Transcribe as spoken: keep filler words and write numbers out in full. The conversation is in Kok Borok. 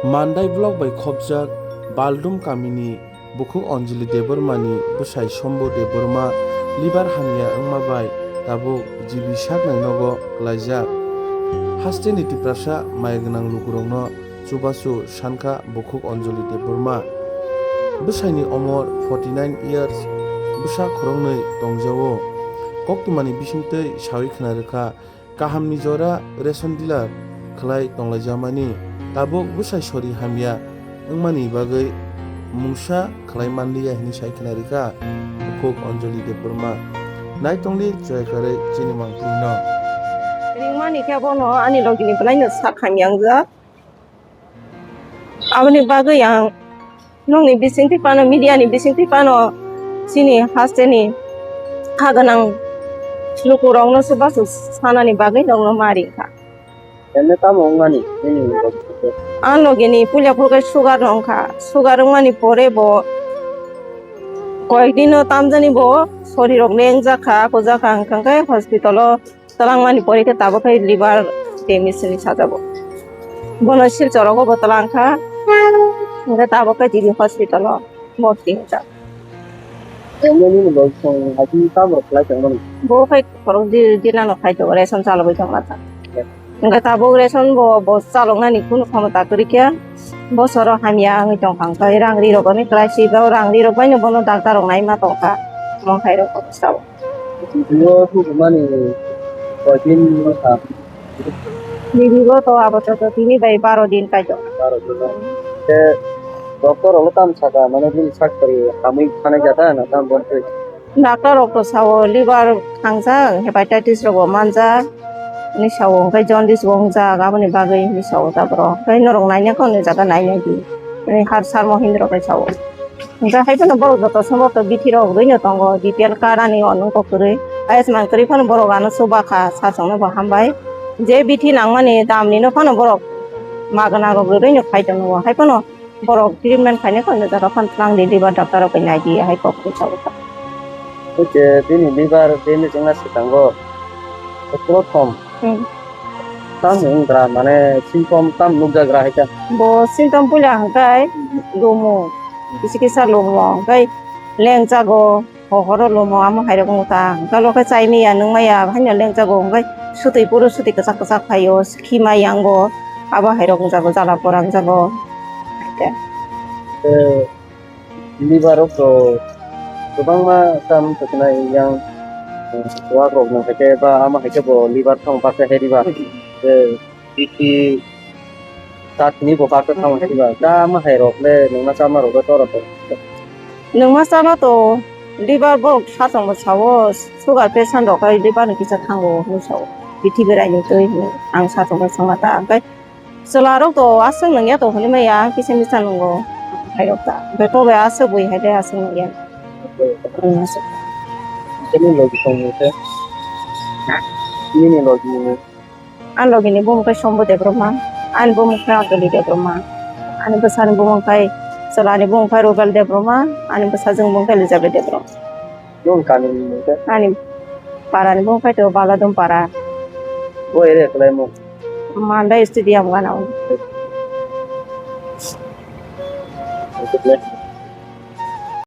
Mandai block bai khopjak Baldum kamini bukhuk Anjali Debbarmani bwsai Sombo Debbarma liver hamya wngma bai tabuk G B saknai nogo klaijak. Hasteni Tiprasa maya gwnang lukurokno chubachu sankha bukhuk Anjali Debbarma. Bwsaini omor forty nine years, bwsa khoroknwi tongjao. Koktwmani bisingtwi sawi khna rwkha, kahamni jora ration dealer khlai tonglaijamani. Tabuk bwsai sori hamya wngmani bagwi mungsa khlai manliya hwnwi sai khna rwkha bukhuk Anjali Debbarma. Naitongdi joya karwi chini mangpilino. Ringmani khe bono ani logini bwlaino sak hamya wngjak. Aboni bagwi ang nokni bisingtwi phano, media ni bisingtwi phano chini hasteni kha gwnang lukurokno chubachu sanani bagwi nokno ma ringkha. Ene tamo wngmani nini logi? Ang logini puila phuru khe sugar no wngkha. Sugar wngmani pore bo koyekdino tamjani bo sorirok lengjak kha, kujak kha, hwnkha khe hospital o twlangmani pore khe tabuk khe liver damage hinwi sajabo. Bono Silchar o bo twlang kha, hwnkhe tabuk khe G B hospital o bhorti wngkha. Omo nini bo song agi tamo khlai tongmani? Bo khai khorok di-, dila no khai tongo, ration chalogwi tongma ta. Hwnkhe tabuk ration bo, bo chaloknani kunu khomota kwrwi khe, bosoro hamya wngwi tongkha, hwnkhe rang ri rok ani kwlai si bo, rang ri rok bai no bono doctor rok naima tongkha, omo hai rok sao. Bo thumani koitin wngkha? Bibi bo to abo to, to tini bai baro din kaitor. Baro din. Te doctor rok tam saka mane bini sakari hamwi thanai jata na tam bon twi. Doctor rok to sao liver thangjak, hepatitis rok bo manjak. Ni sao hwnkhe jaundice bo wngjak, aboni bagwi ni sao ta bro. Hwnkhe norok naina khe ni jaga naina di. Ni har sar mo hindi rok sao. Hwnkhe hai phano borok joto sobo to bithi rok rwino tongo, B P L card ani onong kok kwrwi. Ayushman kwrwi phano borok ano chuba kha, sachwngno bo hambai. Je bithi nangmani dam nino phano borok magna rok rwino khai tongo. Hai phano borok treatment khainai phano jora phano twlang di, liver doctor rok bai nai di, hai kok kwrwi sawi kha. Oke, bini liver damage wngna swkango. Prothom. Hmm. Tam wngkha, mane symptom tam nukjagra hai kha? Bo symptom puila hwnkhe lumo, kisa kisa lumo, hwnkhe lengjago, hohoro lumo, amo hai rok wngkha. Hwnkhe bo khe chai maya, nung maya, haino lengjago, hwnkhe swtwi phuru swtwi kwchak kwchak phaio, khima yango, abo hai rok wngjago, jala pora wngjago. Hai khe. Eh, Liver rok to kwbangma tam tongkha yang, eh, wak rok no hai khe ba ama hai khe bo liver thang baksa hai liver. Eh, B P chatni bo baksa thang hai liver. Da ama hai rok le nungma chama rok le tora to. Nungma chama to liver bo sachwng bo sao, sugar patient rok hai liver ni kisa thango hinwi sao. Bithi berai ni twi hinwi ang sachwng bo chama ta. Hwnkhe Chwla rok to aswk nungya to hwnwi maya, kisa misa nungo hai rok ta. Hwnkhe tobe aswk bui hai de aswk nungya. Hmm, aswk. Nini logi tongmung khe? Nini logi ni? Ani logi ni bumung khe Sombo Debbarma, ani bumung khe Anjali Debbarma, ani bwsani bumung khe, chwla ni bumung khe Rubel Debbarma, ani bwsajwk bumung khe Elizabeth Debbarma. Nung kami ni mung khe? Ani para ni bumung khe to Baladum para. Bo ere kwlai mung? Mandai stadium gana o.